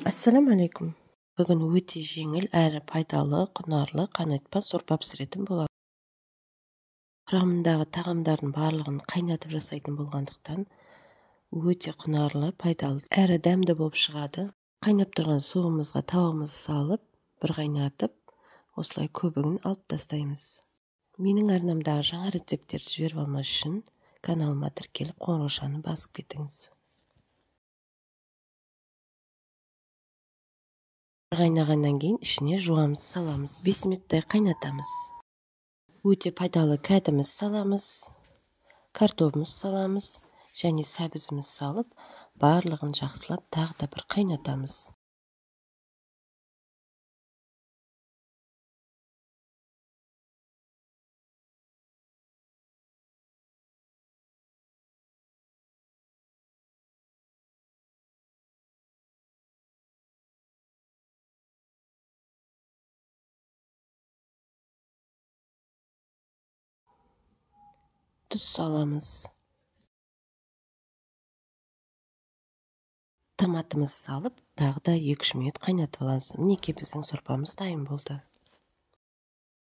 Ассалаумағалейкум. Бүгін өте жеңіл әрі пайдалы, құнарлы қанайтпа сорпа пісіретін боламын. Құрамындағы тағамдардың барлығын қайнатып жасайтын болғандықтан өте құнарлы, пайдалы әрі дәмді болып шығады. Қайнап тұрған суымызға тауығымызды салып, бір қайнатып, осылай көбігін алып тастаймыз. Менің арнамдағы жаңа рецепттерді жіберіп алмас үшін каналыма тіркеліп, қоңыраушаны басып кетіңіз. Қайнағаннан кейін ішіне жуамыз саламыз. 5 минуттай қайнатамыз. Өте пайдалы кәдіміз саламыз, картобымыз саламыз және сәбізіміз салып, барлығын жақсылап тағы да бір қайнатамыз. Тұз саламыз. Томатымызды салып, тағы да 2-3 минут қайнатып аламыз. Мінекей біздің сорпамыз дайын болды.